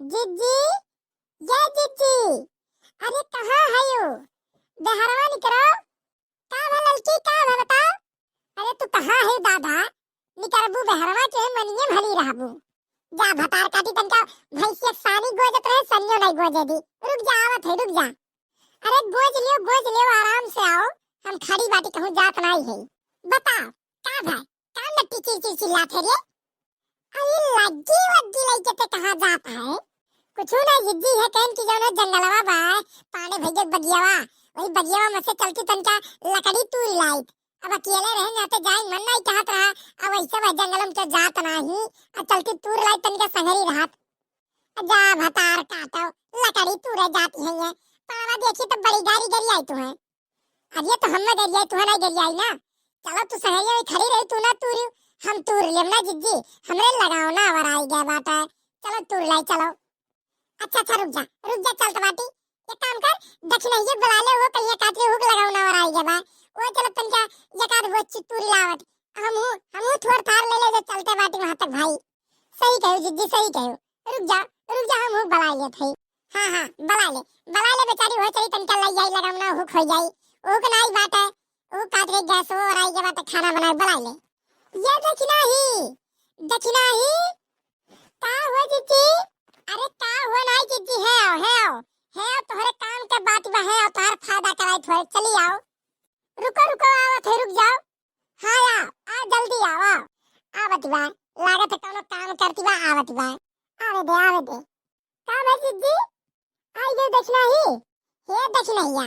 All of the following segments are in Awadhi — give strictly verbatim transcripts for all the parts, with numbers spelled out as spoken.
जिज्जी, ये जिज्जी, अरे कहाँ हयू? बहरवा निकरो। का भा ललकी, का भा बताओ? अरे तू कहाँ हयू दादा? निकरबू बहरवा के मनिये भली रहबू। जा भतार काटी तनका भैंसिया सानी गोजत रहे, सनियो नहीं गोजे दी। रुक जा, आवत है, रुक जा। अरे गोज लियो, गोज लियो, आराम से आओ। हम खड़ी बाटी कहूँ जात नाई है। बताओ, का भा? का नट्टी चिर चिर चिल्लात है रे? अरे लग्गी वग्गी लइके ते कहाँ जात है? कुछु ना जिज्जी, है कहन कि जौन है जंगलवा बा, पांडे भैया के बगियावा, वही बगियावा में से चलती तनका लकड़ी तूर लाइत। अब अकेले रहन जाते जाए मन नहीं चाहत रहा, अब ऐसे वह जंगल में तो जात नाही, अब चलती तूर लाइत तनका संगरी रहत। जा भतार काटो, लकड़ी तूरे जाती है ये, पावा देखी तो बड़ी गारी गरी आई तू है। अब ये तो हम ना गरियाई, तू ना गरियाई ना। चलो तू सहैया में खड़ी रही, तू ना तूरी, हम तूर लेम ना जिज्जी, हमरे लगावना वराई गए बाटे। चलो तूर लाई, चलो। अच्छा, अच्छा, रुक जा, रुक जा, चलत बाटी। एक काम कर, दक्षिणैया बुला ले, वो कहिया काटरी हुक लगावना वराई गए बा। वो चलो तनका एक आध वो चि-, तूरी लावत। हम हूँ, हम हूँ थोड़ थार ले ले जो चलते बाटी वहाँ तक भाई। सही कहू जिज्जी, सही कहू। रुक जा, रुक जा, हम हूँ बला लेत हई। हाँ, हाँ, बला ले, बला ले बेचारी, हो चली तनका लई जाई लगावना, हुक हो जाई। ओहू के नाई बाटे, ओहू काट के गैस वो ओराई के बाटे, खाना बनाए, बला ले। ये दखिनही, दखिनही, का हो जिज्जी? अरे का हो नाई जिज्जी, है आओ, है आओ, है आओ, तोहरे काम के बात बा, है आओ, तोहर फायदा कराई थोड़े, चली आओ। रुको, रुको, आवत है, रुक जाओ। हाँ, आओ, आओ, जल्दी आओ, आओ। आवत बा, लागत है कौनो काम करती बा, आवत बा। आवे दे, आवे दे। का भा जिज्जी? आई गई दक्षिणही। हे दक्षिणहिया,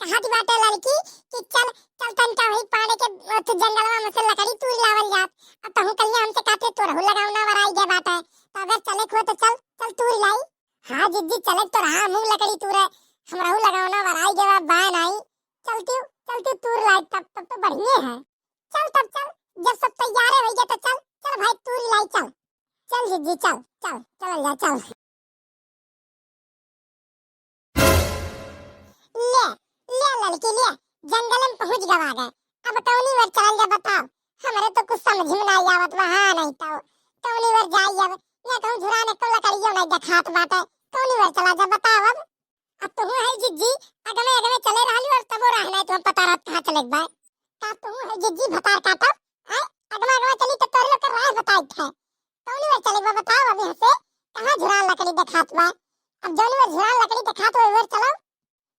कहत बाटे लड़की कि चल, चल तनका वही पाड़े के ओथ जंगलवा में से लकड़ी तूर लावल जात। अब तहूँ कहिया हमसे कहते तोरहू लगावना वराई गए बाटे। तो अगर चले को तो चल, चल तूर लाई। हाँ जिज्जी, चले तो रहा, हमहूँ लकड़ी तूरे। हमरहू लगावना वराई गए बा, बा नाई। चलती, चलती तूर लाई तब, तब तो बढ़िया है। चल तब चल, जब सब तैयार है भैया तो चल, चल भाई तूर लाई चल। चल जिज्जी चल, चल, चल जा चल। ले, ले लड़की ले, जंगल में पहुँच गवा गए। अब कौनी ओर चलल जा बताओ, हमरे तो कुछ समझ में नहीं आवत बा, हाँ नहीं तो कौनी ओर जाई अब, या कहूँ झुरान एको लकड़ियो नहीं देखात बाटे, कौनी ओर चला जा बताओ अब। अब तुहू है जिज्जी, अगमे अगमे चले रहली और तबो राह नहीं तुम पता रहत कहाँ चले बा। का तुहू है जिज्जी भतार काटब? आय, अगमे अगमे चली तो तोरे लोग के राह बताइत है। कौनी ओर चले बा बताओ अभी हंसे, कहाँ झुरान लकड़ी देखात बा? अब जौनी ओर झुरान लकड़ी देखात बा, ओर चलो।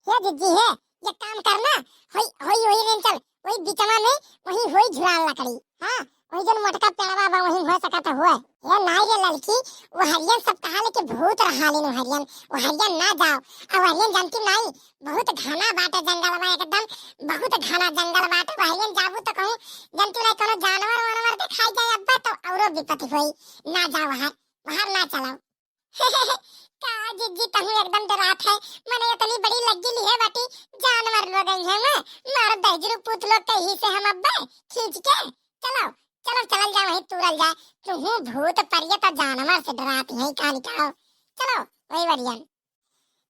हे जिज्जी हे, ये काम करना, होई, होई, होई रेंचल, वही बिचवा में, वही होई झुरान लकड़ी। हाँ, वही जौन मोटका पेड़वा बा, वही हो सकत हुए। ये नाई रे लड़की, वो हरियन सब कहा ले कि भूत रहालिन वो हरियन, वो हरियन ना जाओ। अब हरियन जानती नाई, बहुत घना बाटे जंगल बा एकदम, बहुत घना जंगल बाटे। वो हरियन जाबू तो कहूँ जानती नाई कोनो जानवर वानवर दिखाई जाए अब्बा तो औरो विपत्ति होई, ना जाओ बाहर, बाहर ना चलो। का जिज्जी तहूँ एकदम डरात है, मने इतनी बड़ी लग्गी लिहे बाटी, जानवर लोग आई हैं, मार दहिजरू पूत लोग कहीं से हम अब्बे खींच के। चलो, चलो चलल जा वहीं तूरल जाए, तुहूँ भूत परियत जानवर से डरात है का निकाओ। चलो वही बढ़िया।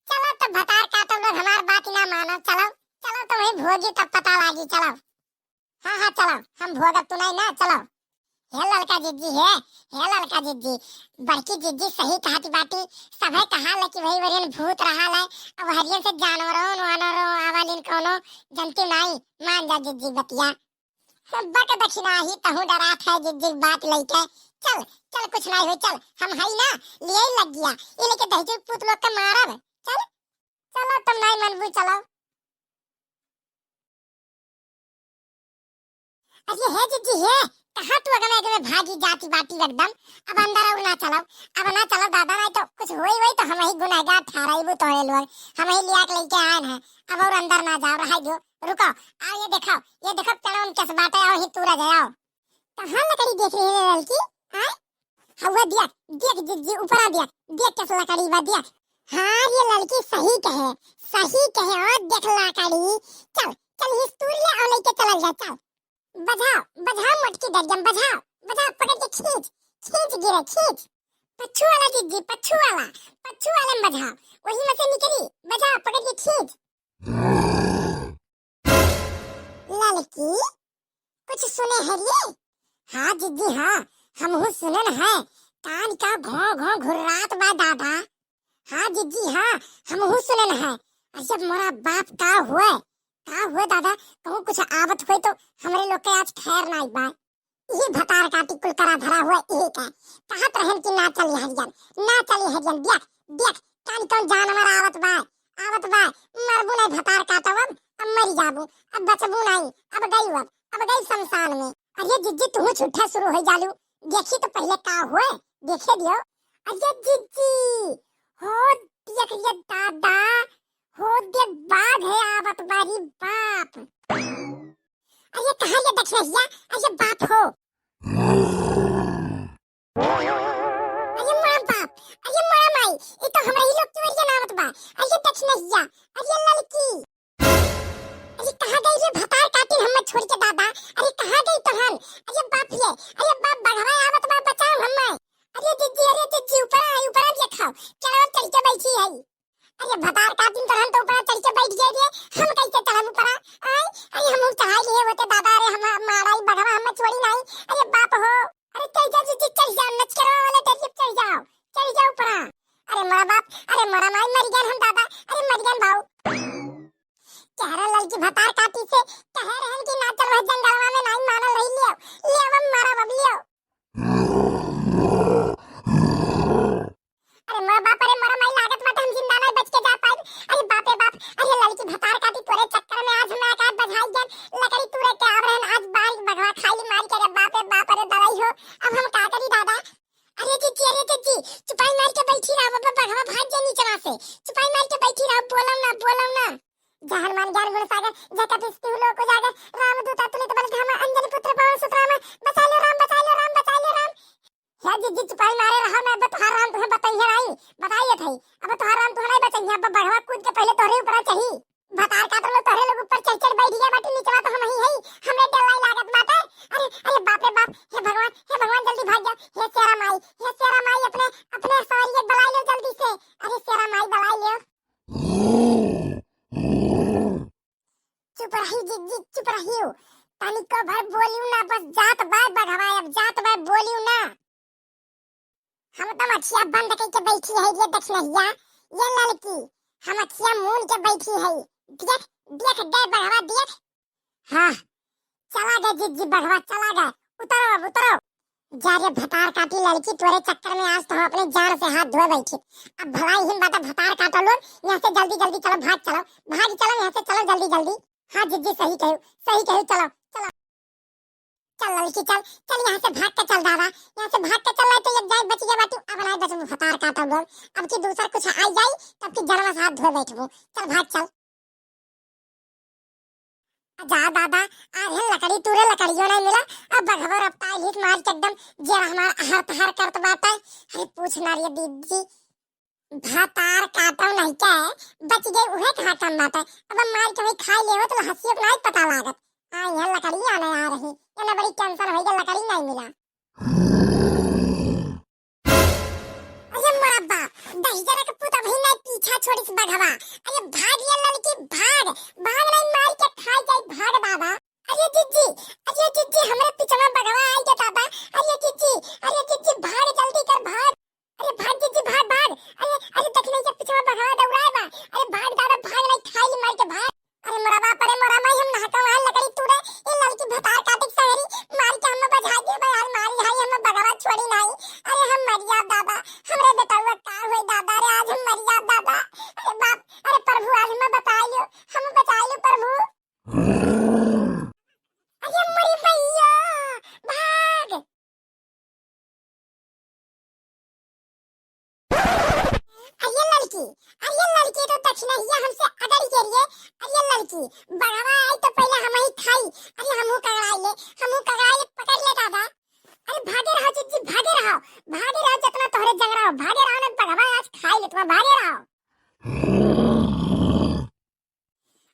चलो तो भतार काटब लोग हमार बात ना मानो, चलो, चलो तो वहीं भोगी तब पता लागी, चलो। हाँ, हाँ, चलो, हम भोगब तू नहीं ना, चलो। हे ललका जिज्जी, हे, हे ललका जिज्जी, बड़की जिज्जी सही कहती बाटी, सभे कहा ले कि वही वरियन भूत रहा ले, अब हरियन से जानवरों, वानरों, आवालिन कौनो जनती नाई, मान जा जिज्जी बतिया। बक दखिनही तहूँ डरात है जिज्जी बात लइके, चल, चल कुछ नाई होई, चल, हम हई ना, लिये लग गया, ये लेके दहिजरू पूत लोग के मारब, चल, चलो तुम नाई मनबू, चलो। अरे हे जिज्जी हे, कहाँ तू अगमे अगमे भागी जाती बाटी एकदम? अब अंदर और ना चलो, अब ना चलो दादा, नहीं तो कुछ होई होई तो हम ही गुनहगार ठहराइबू तोहरे लोग, हम ही लिया के लेके आए हैं, अब और अंदर ना जाओ, रह दो, रुको, आओ ये देखो, ये देखो पेड़वन कैसे बाटे, आओ ही तूरा जाओ। कहाँ लकड़ी देख रही है ललकी? आय? हवा देख, देख जिज्जी, ऊपरा देख, देख कैसे लकड़ी बा, देख। हाँ, ये ललकी सही कहे, सही कहे, और देख लकड़ी। चल, चल, हिस तूर ले और लेके चलल जा, चल। बझाओ, बझाओ मोटकी डरियम, बझाओ, बझाओ, पकड़ के खींच, खींच गिरे, खींच। पच्छू वाला जिज्जी, पच्छू वाला, पच्छू वाले में बझाओ, वही में से निकली, बझाओ, पकड़ के खींच। ललकी, कुछ सुने है रे? हाँ जिज्जी हाँ, हमहू सुनन है। कान का घों घों घुर्रात बा दादा। हाँ जिज्जी, हाँ, हमहू सुनेन है। अरे जब मोरा बाप का हुए, का हुए दादा, कहूँ कुछ आवत हुए तो हमरे लोग के आज खैर नाई बा। ये भतार काटी कुल करा धरा हुए, यही का कहत रहन कि ना चली हरियन, ना चली हरियन। देख, देख, कान कौन जानवर आवत बा, आवत बा, मरबू नहीं भतार काटब, अब मरी जाबू, अब बचबू नहीं, अब गई, अब, अब गई शमशान में। अरे जिज्जी, तू झूठा शुरू हो जालू, देखी तो पहले का हुए, देखे दियो। अरे जिज्जी, हो देख ये दादा, हो देख बाघ है आवत बारी बाप। अरे कहाँ ये देख रहिया, अरे बाप हो। अरे मोरा बाप, अरे मोरा माई, ये तो हमरा ही लोग की वजह आवत बा। अरे देख रहिया, अरे ललकी। अरे कहाँ गई रे भतार काटी हम्मे छोड़ के दादा? अरे कहाँ गई तोहन? अरे बाप रे, अरे बाप बघवा आवत बा, बचाओ हम्मे। अरे जिज्जी, अरे जिज्जी, ऊपर आ, ऊपर आ, देखाओ। चढ़वा चढ़ के बैठी है। अरे भतार काटी तोहन तो ऊपर चढ़ के बैठ गए रे, हम कैसे चढ़ब ऊपर? आय, अरे हम चढ़ाई लिए होते दादा, अरे हम मारा ही बघवा हम्मे छोड़ी नहीं। अरे बाप हो, अरे चढ़ जा जिज्जी, चढ़ जा, नचकरवा वाले डरिए चढ़ जाओ, चढ़ जाओ ऊपर। अरे मोरा बाप, अरे मोरा माई, मर गए हम दादा, अरे मर गए भाऊ। कह रहा लड़की भतार काटी से, कह रहन कि ना चल वह जंगलवा में, नहीं मानल रही, लियो, लियो अब मारा बबलियो। अरे मोरा बाप, अरे मोरा माई, लागत बाटे हम जिंदा नहीं बच के जा पाइब। अरे बाप रे बाप, अरे लड़की भतार काटी तोरे चक्कर में आज हमरा का बझाई गन, लकड़ी तूरे के आव रहन, आज बारी बघवा खाई मारी के, अरे बाप रे बाप, अरे दवाई हो, अब हम का करी दादा? अरे जिज्जी, अरे जिज्जी, चुपाई मार के बैठी रहो, बाबा बघवा भाग जाए नीचवा से, चुपाई मार के बैठी रहो, बोलो ना, बोलो ना। जय हनुमान ज्ञान गुण सागर, जय कपीस तिहु लोक उजागर, रामदूत अतुलित बल धामा, अंजनी पुत्र पवन सुत नामा, बचा लो राम, बचा लो राम, बचा लो राम। हे जिज्जी चुपाई मारे रहो, मैं बतहार राम तुम्हें बताइए नहीं, बताइए थे, अब बतहार राम तुम्हें नहीं बचाइए, अब बघवा कूद के पहले तोहरे ऊपर चढ़ी। भतार काटल तोहरे लोग ऊपर चढ़ चढ़ बैठ गया बाटी, नीचवा तो हम ही है, हमरे डर लाई लागत बाटे। अरे, अरे बाप रे बाप, हे भगवान, हे भगवान जल्दी भाग जाओ, हे शेरा माई, हे शेरा माई अपने, अपने सवारी के बुलाई लो जल्दी से, अरे शेरा माई बुलाई लो। चुप रही जिज्जी, चुप रहियो। तनिको भर बोलियो ना, बस जात बा बघवा, अब जात बा, बोलियो ना। हम तो अखिया बंद करके बैठी है, ये देख नहिया, ये लड़की, हम अखिया मून के बैठी है। देख, देख गए बघवा, देख। हाँ, चला गए जिज्जी बघवा, चला गए। उतरो अब, उतरो। जा रे भतार काटी लड़की, तोरे चक्कर में आज तो हम अपने जान से हाथ धोए बैठी। अब भलाई हिन बाटा भतार काटो लोग, यहाँ से जल्दी जल्दी चलो, भाग चलो, भाग चलो यहाँ से, चलो जल्दी जल्दी। हाँ जिज्जी सही कहू, सही कहू, चलो, चलो। चल लड़की चल, चल यहाँ से भाग के चल दादा, यहाँ से भाग के चल, नहीं तो एक जाए बच गया बाटू, अब नहीं बचबू भतार काटो लोग, अब की दूसर कुछ आई जाई, तब की जनवा से हाथ धोए बैठबू, चल भाग चल। जा दादा, आज हम लकड़ी तूरे लकड़ियों नहीं मिला, अब बघवा रफ्तार हिट मार के एकदम जेरा हमार हर तहर करत बाटे। अरे पूछ ना रे दीदी, भतार काटो नहीं के, बच गए उहे कहाँ कम बाटे, अब हम मार के वही खाई लेवो तो हंसियो के नहीं पता लागत। आ यहाँ लकड़ी आने आ रही, ये ना बड़ी टेंशन हो गई, लकड़ी नहीं मिला। अरे मोरा बाप, दहिजरा के पूत अभी नहीं पीछा छोड़िस बघवा। अरे भाग ये लड़की, भाग, भाग नहीं मार के खाई जाई, भाग दादा। अरे जिज्जी, अरे जिज्जी, हमरे पिछवा बघवा आई के दादा। अरे जिज्जी, अरे जिज्जी, भाग जल्दी कर, भाग। अरे भाग जिज्जी, भाग, भाग। अरे, अरे देख नहीं ये पिछवा बघवा दौड़ाए बा। अरे भाग दादा, भाग नहीं खाई मार के, भाग। अरे मोरा बाप, अरे मोरा माई, हम नहका वहाँ लकड़ी तूरे, ये लड़की भतार काटिक सहरी, मार के हम बझाई दे बा यार, मारी हाई हम बघवा छोड़ी नहीं। अरे हम मर जाब दादा, हमरे बेटवा का होई दादा, अरे आज हम मर जाब दादा। अरे बाप, अरे प्रभु आज हम बचाई लो, हम बचाई लो प्रभु। अरे मोरी मैया, भाग। अरे लड़की, अरे लड़की, तो दक्षिणहिया हमसे अगड़ के लिए। अरे लड़की, बघवा आई तो पहले हम ही खाई। अरे हमहू कगड़ाई ले, हमहू कगड़ाई ले, पकड़ ले दादा। अरे भागे रहो जिज्जी, भागे रहो, भागे रहो, जितना तोहरे जगरा हो, भागे रहो, ना बघवा आज खाई ले तुम्हारा, भागे रहो।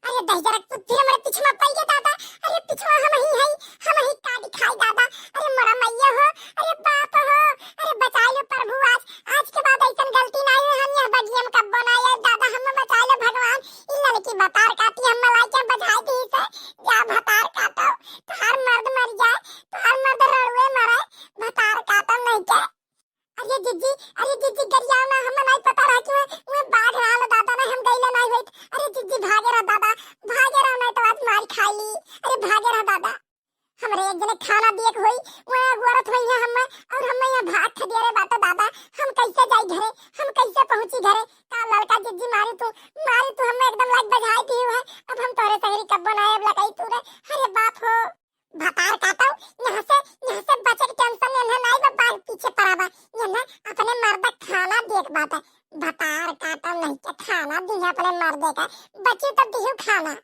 अरे दहिजरा के पूत फिर हमरे पिछवा पड़ गया दादा। अरे पिछवा हम ही है, हम ही काट खाई दादा। अरे मोरा मैया हो, अरे बाप हो, अरे बचाई लो प्रभु आज, आज के बाद ऐसन गलती नहीं है, हम यह बगिया में कब्बो ना आए दादा, हम बचाई लो भगवान। ई लड़की भतार काटी हम मलाई के बझाई दी से, जा भतार काटो, तोहार मर्द मर जाए, तोहार मर्द रड़ुए मरे, भतार काटो नहीं के। अरे जिज्जी, अरे जिज्जी, गरियाओ ना, हमें नहीं पता रहा कि मैं बात है, भतार काटम नहीं के खाना दिहे अपने मर्दे का, बची तब दिहू खाना।